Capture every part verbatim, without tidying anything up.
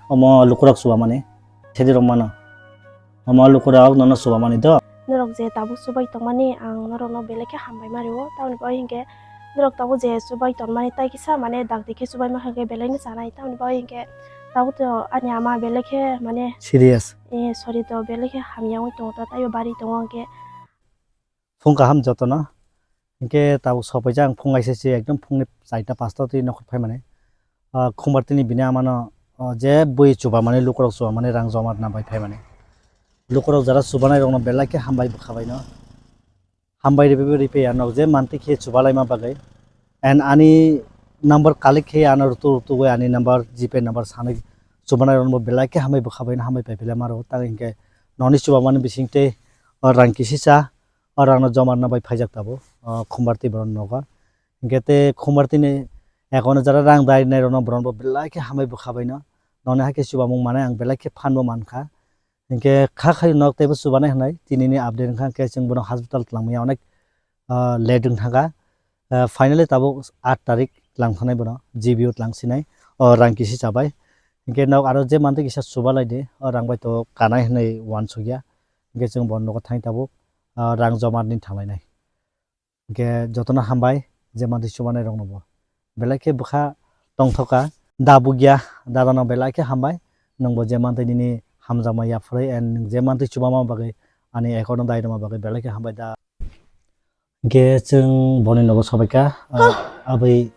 omo lukurok chubamani. Sedi rok mano. Omo lukurok nono chubamani do. Norok je tabuk chubai tongmani ang norokno belai khe hambai ma rio. Tamoni bo hinkhe norok tabuk je chubai tongmani tai kisa mane dakti khe chubai ma khe belai no chanai. Tamoni bo hinkhe tabuk to ani ama belai khe mane serious. Eh, sorry to belai khe hamya wng tongo to taibo bari tongo hinkhe. Phung kaham jotono. Hinkhe tabuk sopaijak ang phung kaisa se ekdom phungni chaita pasta twi nokhor phaimani. Ah, Khumbartini bini amano, ah, je bui chubamani lukurok chubamani rang joma rwna bai phaimani. Lukurok jara chubanai rokno belai khe hambai bwkha baino. Hambai ribai ripai ya nok je mantwi khe chubalaima bagwi. And ani number collect khe ano rutu rutu bai ani number GPay number sanwi chubanai rokno belai khe hambai bwkha baino hambai pai phailai maro. Tang hinkhe noni chubamani bising tei o rang kisi cha. O rangno joma rwna bai phaijak tabuk, o, Khumbarti borok nogo. Hinkhe tei Khumbartini account-o jara rang dai rwnairokno borokno belai khe hambai bwkha baino. Noni hai khe chubamung manai ang belai khe phan bo mankha. Hinkhe kha khai nok teibo chubanai hwnwi tinini update wngkha, hinkhe chwng bono hospital twlangmaya onek, o, late wng thangkha. O, finally tabuk aat tarik twlang thanai bono, G B O twlang sinai, o, rang kisi chabai. Hinkhe nok aro je mantwi kisa chubalai di, o, rang bai to kanai hwnwi uansukya. Hinkhe chwng bono nogo thangwi tabuk, ah, rang joma rwni thanglainai. Hinkhe jotono hambai, je mantwi chubanai rokno bo. Belai khe bwkha tongthoka, da bugya, dada no belai khe hambai. Nwng bo je mantwi nini hamjakma yapharwi and nwng je mantwi chubama bagwi ani account no dai rwma bagwi belai khe hambai da. Hinkhe chwng boni nogo sobaikha, ah, abwi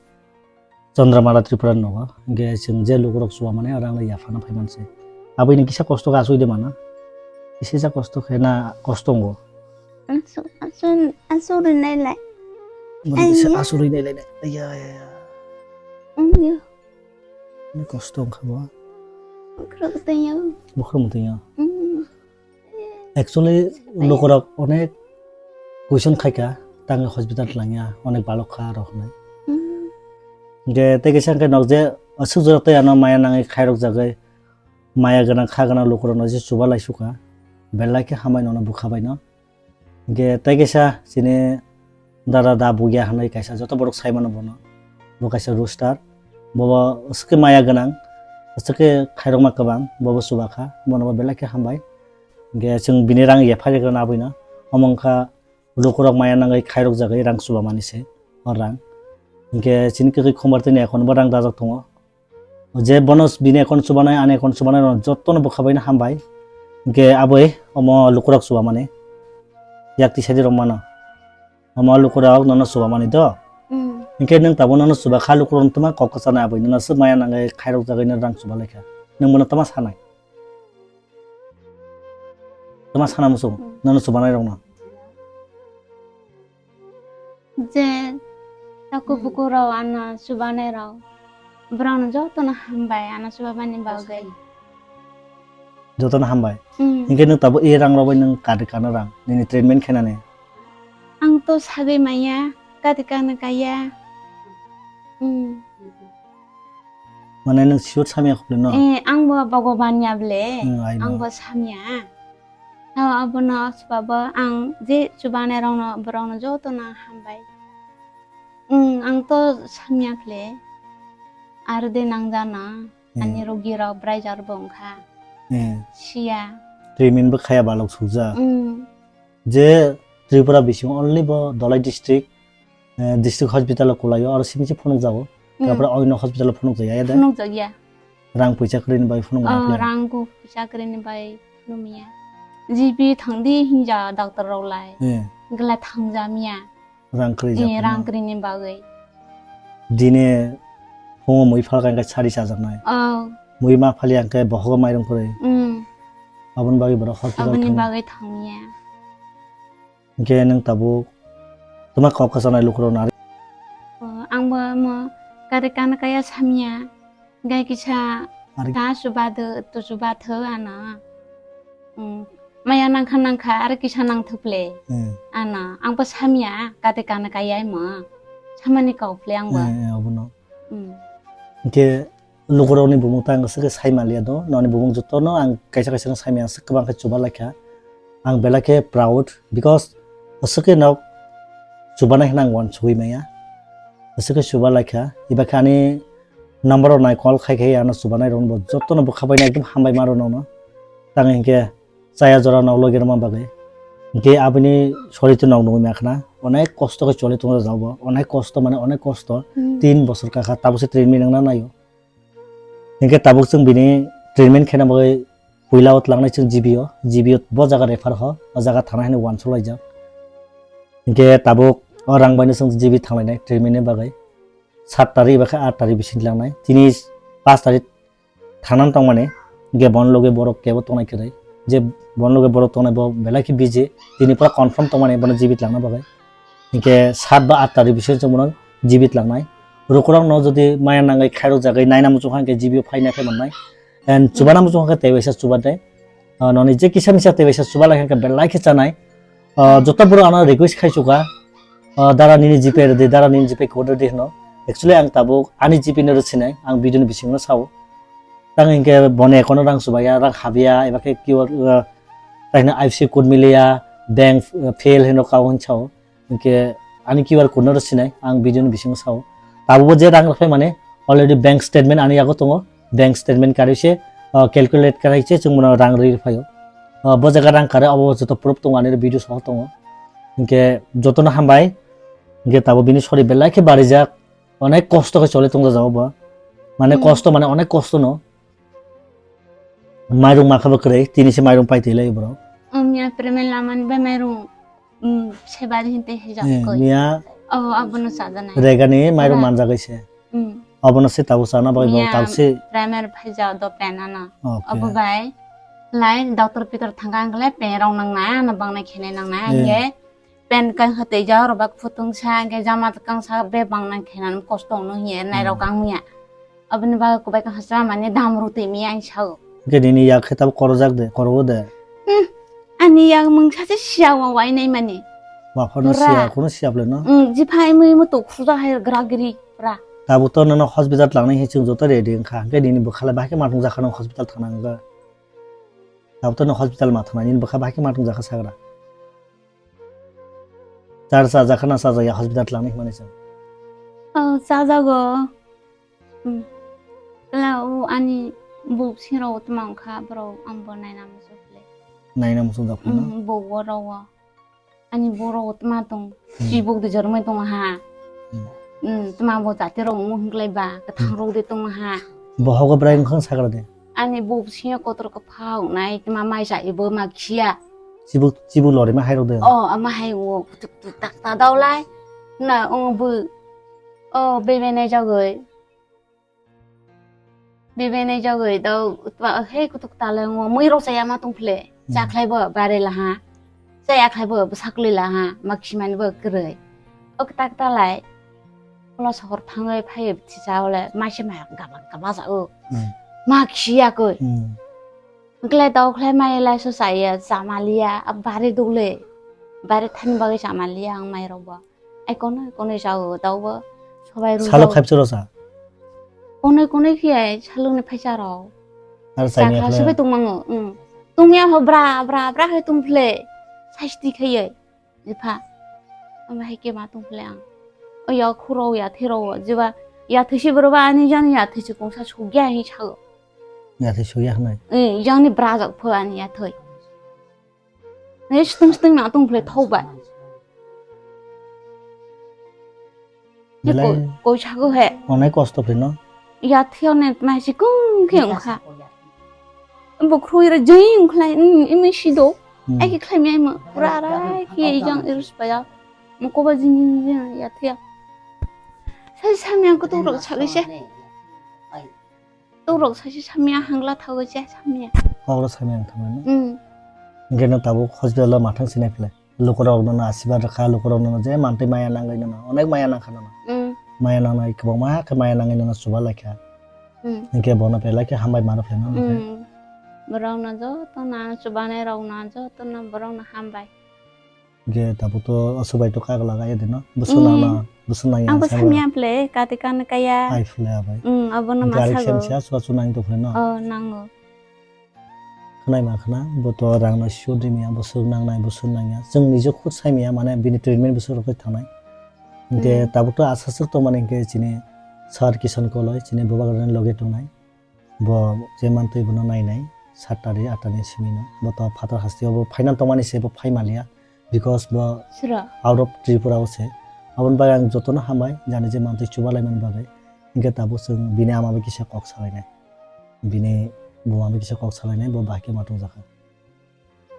Chandramala Tripura ni nogo. Hinkhe chwng je lukurok chubamani oro ang yaphana phaimanse. Abwini kisa kosto khe aswk de mana. Kisa kisa kosto khe na kosto wngo. Asu, asu, asu rinai lai. Mani kisa asu rinai lai. Aiya, aiya, aiya. Ungyo. Ni kosto wngkha bo. Bukhro tanya. Bukhro tanya. Mm. Actually, lukurok onek question khaika, tangwi hospital twlangya, onek balok kha rok hinwi. Hmm. Hinkhe tei kisa hinkhe nok je aswk jorok tei ano maya nangwi khairok jagwi, maya gwnang kha gwnang lukurokno je chuba lai sukha, belai khe hambai nono bwkha baino. Hinkhe tei kisa chini dada da bugya hinwi kaisa joto borok sai mano bono. Bo kaisa rooster. Bobo aswk khe maya gwnang, aswk khe khairokma kwbang, bobo chuba kha, bono bo belai khe hambai. Hinkhe chwng bini rang yapharwi rwna abwino. Omo wngkha lukurok maya nangwi khairok jagwi rang chubamani se o rang. Hinkhe chini kwrwi Khumbartini account bo rang dajak tongo. Je bono bini account chubanai, ani account chubanai rok jotono bwkha baino hambai. Hinkhe aboi omo lukurok chubamani yakti sadi rok mano. Omo lukurok nono chubamani do. Mm. Hinkhe nwng tabuk nono chuba kha lukurok twma kok kwchanai aboi nono swk maya nangwi khairok jagwi no rang chuba laikha. Nwng bono twma sanai. Twma sana muchung, hmm, nono chubanai rokno. Je taku buku rok ano chubanai rok. Borokno jotono hambai ano chubamani bagwi. Jotono hambai. Hmm. Hinkhe nwng tabuk e rang rok bai nwng kadi kana rang nini treatment khainani? Ang to sagwi maya, kadi kana kaya. Hmm. Mane nwng siyot samya khwlwi no? Eh, ang bo Bhagwan ya ble. Hmm, I know. Ang bo samya. Tao abono swbabo ang je chubanai rokno borokno jotono hambai. Hmm, ang to samya khle. Aro de nangjana. Hmm. Ani rogi rok braijak bo wngkha. Hmm. Siya. Treatment bo khaya balok sukjak. Hmm. Je Tripura bising only bo Dhalai district, eh, district hospital o kwlaio, aro simi se phunuk jago. Hmm. Tapore oino hospital o phunuk jaya de. Phunuk jagya. Rang puisa kwrwi ni bai phunuk maya. Oh, khlai. Rang puisa kwrwi ni bai phunuk maya. G P thangdi hinja doctor rok lai. Eh. Gla thangjamya. Rang kwrwi. Eh, rang kwrwi ni bagwi. Dine phungo mui phalka hingke sari chajaknai. Oh. Mui ma phali hingke bohogo mairung kwrwi. Mm. Aboni bagwi borok hospital. Aboni bagwi thangya. Hingke nwng tabuk twma kok kwchanai lukurok nari. Oh, ang bo mo kari kana kaya samya. Gai kisa ta chuba de, to chuba tho ano. Hmm. Maya nangkha nangkha, aro kisa nangthok le. Hmm. Ano, ang bo samya, kate kana kaya mo. Samani kok le ang bo. Eh, eh, abono. Hmm. Hingke lukurokni bumung ta ang swkhe sai manliya do, noni bumung jotono ang kaisa kaisa no saimaya swk kwbang khe chuba laikha. Ang belai khe proud, because aswk khe nok chubanai hwnwi ang uansugwi maya. Aswk khe chuba laikha, iba khe ani number rok nai call khai khai ano chubanai rok bo joto no bwkha bai ekdom hambai ma rok no. Tang hinkhe chaya jora no logi rwma bagwi. Hinkhe aboni sori to nog nugwi makhna. Onek kosto khe choli tongo jabo. Onek kosto mane onek kosto. Hmm. Tin bosor kakha tabuk se treatment wngna naio. Hinkhe tabuk chwng bini treatment khaina bagwi puila o tlangnai chwng G B o. G B o bo jaga refer ho. O jaga thana hino wansuk laijak. Hinkhe tabuk o rang bai no chwng G B thanglainai treatment ni bagwi. Sat tarik ba khe aat tarik bising tlangnai. Tini pas tarik thangnani tongmani, hinkhe bon loge borok kebo tongnai kwrwi. Je bon loge borok tongnai bo belai khe busy. Tini pura confirm tongmani bono G B tlangna bagwi. Hinkhe sat ba aat tarik bising chwng bono G B tlangnai. Rukurok no jodi maya nangwi khairok jagwi naina muchung kha hinkhe G B o phaina khe mannai. And chubana muchung kha tei waisa chubatai. Ah, noni je kisa misa tei waisa chuba lai khe belai khe chanai. Ah, joto borok ano request khai chuka. Ah, dara nini G P rwdi, dara nini G P code rwdi hino. Actually ang tabuk ani G P no rwsinai, ang video ni bisingo sao. Tang hinkhe boni account o rang chubaya, rang habya, eba khe Q R, ah, taino I F S C code miliya, bank, ah, fail hino kau hwn sao. Hinkhe ani Q R code no rwsinai, ang video ni bisingo sao. Tabukbo je rang rwphai mane already bank statement ani yago tongo, bank statement karwi se, ah, calculate karwi se chwng bono rang rwi rwphaio. Ah, bo jaga rang kare obo joto proof tongo ani video soho tongo. Hinkhe jotono hambai, hinkhe tabuk bini sori belai khe barijak, onek kosto khe choli tongjago bo. Mane Hmm. kosto mane onek kosto no. Mairung makha bo kwrwi, tini se mairung pai twi lai borok. Miya payment lamani bai mairung, um, sebari hinte hijak Eh, koi. Miya Oh, abono chajanai. Regani mairung Ba. manjagwi se. Um. Abono se tabuk chana bagwi bo Miya tabuk se. Primer phaijak do pen ano. Okay. Abo bai lai doctor pitor thangka ang le pen rong nang na ano bang nai khenai nang na Eh. Ang ye pen kai hwtwi ja oro bak phutung sa ang ye jama kang sa be bang nang khenai kosto no hiye nai rok Hmm. ang miya. Aboni bagwi kubai kaham sa mani dam rw twi mi ang sao. Hwnkhe nini yak khe tabuk korojak de, korogo de. Hmm, ani yak mungsa se siya wa wainai mani. Waphano Pura. siya, kuno siya phle no? Hmm, jiphai mui mutu khuja hai gra giri pura. Tabuk to nono hospital tlangnai hin chwng joto ready wngkha. Hwnkhe nini bwkhalai bahai khe matung jakha no hospital thangna wngkha. Tabuk to no hospital ma thangna nini bwkha bahai khe matung jakha sagra. Char chajakha na chajaya hospital tlangnai hwnmani chwng? Oh, chajago. Hmm. Kla o ani buk siro tma wngkha borok ambo naina muchuk le. Naina muchuk da phano? Hmm, bo wo ro wo. Ani borok tma tong. Hmm. Chibuk de jormai tong ha. Hmm. Hmm, tma bo jati rok wng hwnkhlai ba, kwthang Hmm. rok de tong ha. Bo hogo bwrai wngkha sagra de? Ani buk siro kotor kwphang nai tma mai sa ibo ma khiya. Chibuk, chibuk lorima hai rok de? Oh, ama hai wo kutuk tuk tak ta dau lai. Na, oh, bu. Oh, bebe nai jagoi. Bebe nai jagoi dau, tma, hei kutuk ta le ngo, mui rok saya ma tong phle. Hmm. Cha khlai bo bare la ha. Saya khlai bo bwsak le la ha, ma khimani bo kwrwi. O kta kta lai. Ola sohor thangwi phai bthi cha ole, ma se ma gaba gaba sa o. Hmm. Ma khiya koi. Hmm. Hwnkhe lai tau khlai mai lai so chaya, chamaliya, a bari dole. Bari thani bagwi chamaliya ang mai rok bo. Ai kono, kono chao, tau bo sobai ru Salo jao. Khaipchoro sa? Kono, kono khiya, saloni phaisa rok. Ar chakha saimya khlai? Sobai tongmango, mm. Tongya ho bra, bra, bra hai tong phle. Sasti khaiye. Jepha. Ama hai ke ma tong phle ang. O ya khuro ya thero, jeba ya thisi bro ba ani jan ya thisi kongsa sugya hi sao. Ya thai suya hwnwi. Eh, yang ni bra jak pho ani ya thoi. Nei stung stung na tong phle thau bai. Ye Belai ko, ko chago he. Onai kosto phle no. Ya thio ne ma si kung khe ung kha. Bo khrui ra jing khlai, mm, imi si do. Hmm. Ai ki khlai mi ai mo. Pura ra ki yang irus pa ya. Mo ko ba jing jing jing ya thia. Sai sa mi ang ko tu ro chago se. Torok saisi samya hangla thago je samya. Kokro samya ang thamani. Mm. Hingke no tabuk hospital o mathang sinai phle. Lukurok no asibad rwkha, lukurok no je mantwi maya nangwi no, onek maya nangkha no. Mm. Maya nangnai kwbangma khe maya nangwi no chuba laikha. Mm. Hingke bono belai khe hambai mano phle no. Mm. Borok no joto no chubanai rok no joto no borok no hambai. Hingke tabuk to aswk bai to kagla kaya de no. Bwswk Mm. nangna, bwswk nangya Ang bo ang samya phle, kati kan kaya. Ai phle abai. Mm, abo no Hingke ma ari sago. Sem sia sua chu nang to phle no. Oh, nango. Khnai ma khna, bo to rang no sio de miya, bwswk nangnai, bwswk nangya. Chwng nijok khud sai miya, mane bini treatment bwswk rok thangnai. Hingke Mm. tabuk to asa swk to mane hingke chini Sir Kisan Koloi, chini bubagrani loge tongnai. Bo je mantwi bono nainai, saat tari, aat tari simi no. Bo to phatar hasteo bo phaina tongmani se bo phai manliya. Because bo Sura. Out of Tripura o se. Aboni bagwi ang jotono hambai, jani je mantwi chuba laimani bagwi. Hinkhe tabuk chwng bini ama bai kisa kok salainai. Bini buma bai kisa kok salainai, bo bahai khe ma tongjakha.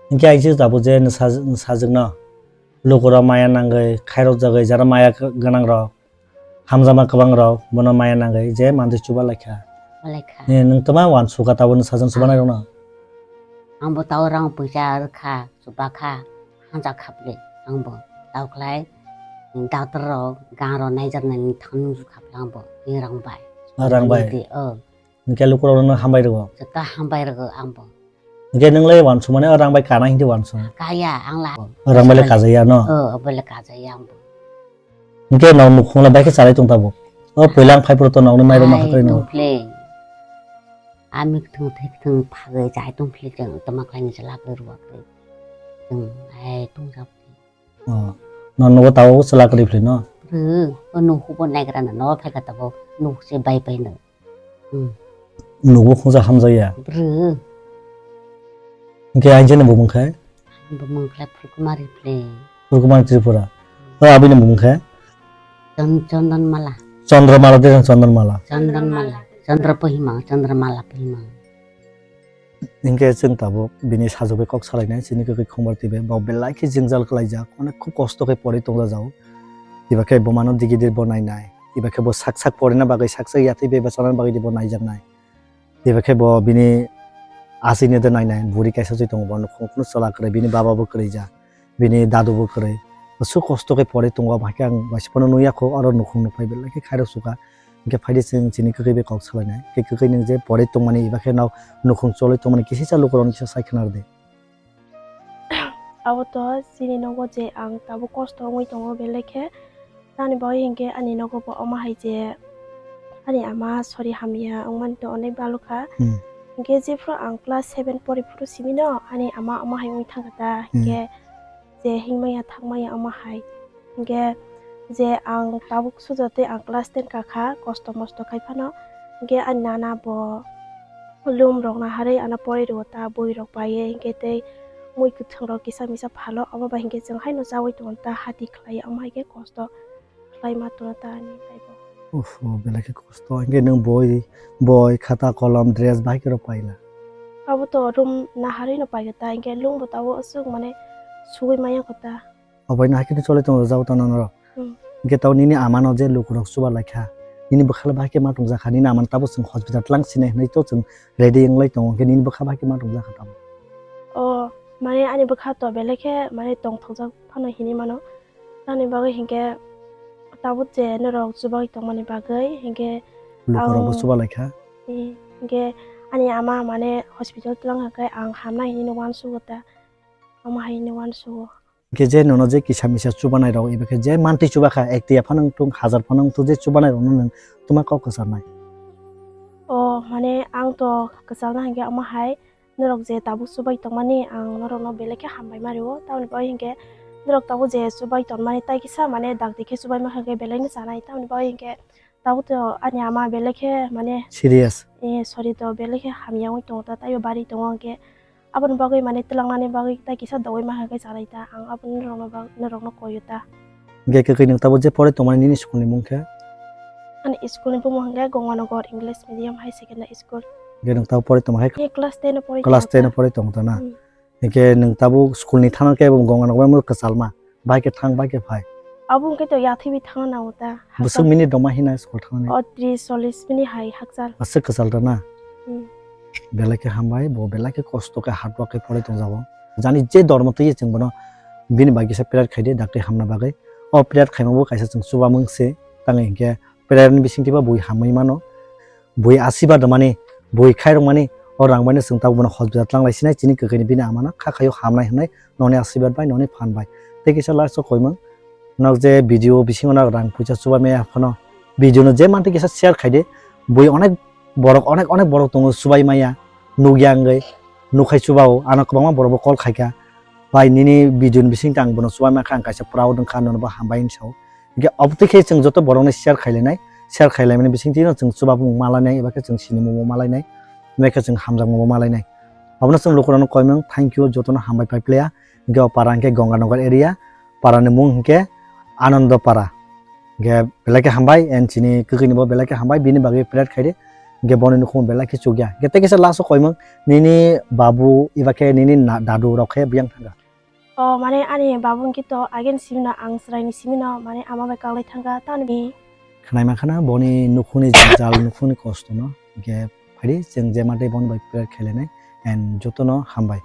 Hinkhe aisuk tabuk je nwsa-, nwsajwkno lukurok maya nangwi khairokjagwi, jara maya gwnangrok, hamjakma kwbangrok bono maya nangwi je mantwi chuba laikha. Chuba laikha. Ni nwng tama uansukha tabuk nwsajwkno chuba nairokno? Ang bo tao rang puisa rwkha, chuba kha, hamjak kha bwle. Ang bo tao khlai, doctor rok, gang rok naijaknani thang nukjak kha bwle ang bo, ni rang bai. Ah, rang bai. Ni di, oh. Hinkhe lukurokno hambai rwgo. Joto hambai rwgo ang bo. Hinkhe nwng lai uansukmani o rang bai kana hinkhe uansuk. Kaya ang la. O rang bai le kajaya no? O, o bai le kajaya ang bo. Hinkhe no nukhung le bai khe chalai tong tabuk. O puila ang phai phuru to nokni mairum ma khakhai no. Tongphle. Ami kthung thai kthung phagwi chai tongphle chwng toma khlai ni chwla kwrwi ruwa kwrwi. Chwng ai tong jak. Oh, no, nugo tabo chwla kwrwi philai no? Bwrwi, o nugo hubo naigra no, no phaikha tabo nugo se bai bai no. Hmm. Nugo khungsa hamjakya? Bwrwi. Hinkhe aini bumung khe? Bumung khe Phukumari philai. Phukumari Tripura. O abini bumung khe? Chon-, Chondan Mala. Chandra Mala de Chondan Mala. Chondan Mala. Chandra Pohima, Chandra Mala Pohima. Hinkhe chwng tabuk bini sajwk bai kok salainai, chini kwkwi khungbar twi bai. Bo belai khe jwngjal khlaijak, onek khub kosto khe pori tonglajago. Iba khe bumano digi digi bo nainai. Iba khe bo sak sak porina bagwi, sak sak yathai bebasana bagwi bo naijaknai. Iba khe bo bini aswkni de nainai, buri kaisa se tongo bo nukhung, kunu chwla kwrwi, bini baba bo kwrwi ja, bini dadu bo kwrwi. Aswk kosto khe pori tongo, abo hai khe ang waisa phano nukya kho, oro nukhung nukphai belai khe khairok sukha. Hinkhe phaidi chwng chini kwkwi bai kok salainai. Khe kwkwi nwng je pori tongmani, iba khe no nukhung cholwi tongmani kisisa lukurokno kisa sai khna rwdi. Abo to chini nogo je ang tabuk kosto wngwi tongo belai khe. Tamni bagwi hinkhe ani nogo bo omo hai je ani ama sori hamya wngmani to onek balukha. Hmm. Hinkhe jephru ang class seven pori phuru simi no ani ama omo hai wngwi thangkha ta. Hmm. Hinkhe je himya thangmaya omo hai. Hinkhe je ang tabuk sujo tei ang class ten kakha, kosto mosto khai phano. Hinkhe ani nana bo lum rok naharwi ano poroi rwo ta, boi rok paiye, hinkhe tei mui kwthwng rok kisa misa phalo, omo bai hinkhe chwng haino chaui tongo ta, hati khlai, omo hai khe kosto khlai ma tono ta ani taibo. Uff, belai khe kosto, hinkhe nwng boi, boi, khata, kolom, dress bahai khe rw paila? Abo to room naharwi no paikha ta, hinkhe lum bo tabuk aswk mane sugui maya kho ta. Obai no hakhe no cholai tongo rwjak tano norok. Hmm. Hinkhe tamo nini ama no je lukurok chuba laikha, nini bwkha le bahai khe ma tongjakha, nini ama no tabuk chwng hospital twlang sinai hinwi to chwng ready wnglai tongo, hinkhe nini bwkha bahai khe ma tongjakha tamo? O, mane ani bwkha to belai khe mane tongthokjak phano hinwi mano. Tamni bagwi hinkhe tabuk je norok chubai tongmani bagwi hinkhe lukurok bo ang chuba laikha. I, hinkhe ani ama mane hospital twlang hakhe ang hamnai hinwi no uansugo ta, omo hai hinwi uansugo. Hinkhe je nono je kisa misa chubanai rok, iba khe je mantwi chuba kha, ek tiya phano wngthung, hazar phano wngthung, je chubanai rokno nwng tuma kok kwcharnai? O, mane ang to kwcharna hinkhe omo hai, norok je tabuk chubai tongmani ang norokno belai khe hambai ma rio, tamoni bagwi hinkhe norok tabuk je chubai tongmani tai kisa mane dakti khe chubai ma kha khe belai no chanai, tamoni bagwi hinkhe tabuk to ani ama belai khe mane serious. Eh, sorry to belai khe hamya wngwi tongo ta, taibo bari tongo hinkhe. Aboni bagwi mane twlangnani bagwi tai kisa dogwi ma hai khe chanai ta, ang aboni norokno bag-, norokno koyo ta. Hinkhe kwkhwini tabuk je pore tongmani nini school ni mung khe? Ani school ni bumung hinkhe Gonganagar English Medium High Secondary School. Hinkhe nwng tabuk pore tongma hai? Hinkhe class ten o pore tongo ta. Class ten o pore tongo ta na? Hmm. Hinkhe nwng tabuk school ni thana khe bo Gonganagar bai kwchalma? Bai khe thang, bai khe phai. Abo wngkhe to yathwibi thangna nango ta. Bwswk minute rok ma hino school thangnani? O tris chollish minute hai hakchal. Aswk kwchal rw na? Hmm. Belai khe hambai, bo belai khe kosto khe hard work khe pore tongjago. Jani je dormo twiwi chwng bono bini bai kisa prayer khai di, dakti hamna bagwi. O prayer khaima bo kaisa chwng chubamung se, tangwi hinkhe prayer ni bisingtwi bo bui hamwi mano. Bui asibad rwmani, bui khairokmani, o rang baino chwng tabuk bono hospital twlang lai sinai, chini kwkhwini bini amano kha khaio hamnai hwnwi noni asibad bai, noni phan bai. Tei kisa last o koimung, nok je video bisingo nok rang puisa chubai maya phano, video no je mantwi kisa share khai di, bui onek borok, onek, onek borok tongo chubai maya, nukya wngwi, nukhai chubao, ano kwbangma borok bo call khaikha, bai nini video ni bisingtwi ang bono chubai mankha, ang kaisa proud wngkha, nono bo hambai hwnwi sao. Hinkhe obotwi khe chwng joto borokno share khailainai, share khailai mani bising tino chwng chuba bumung malainai, eba khe chwng sinimung malainai, eba khe chwng hamjakmung malainai. Abono chwng lukurokno koimung thank you, jotono hambai pai phlaiya. Hingke o para hingke Gonganagar area, para ni mung hingke Anando Para. Hingke belai khe hambai, and chini kwkhwini bo belai khe hambai, bini bagwi pret khaidi. Hingke boni nukhung belai khe chukya. Hingke tei kisa last o koimung nini babu eba khe nini na-, dadu rok khe biyang thangkha. O, mane ani babu hingke to again simino ang chwraini simino mane ama bai kaulai thangkha, tamoni. Khwnai mankha na boni nukhungni jal, nukhungni kosto no. Hingke phaidi chwng je matwi boni bai pret khailainai, and jotono hambai.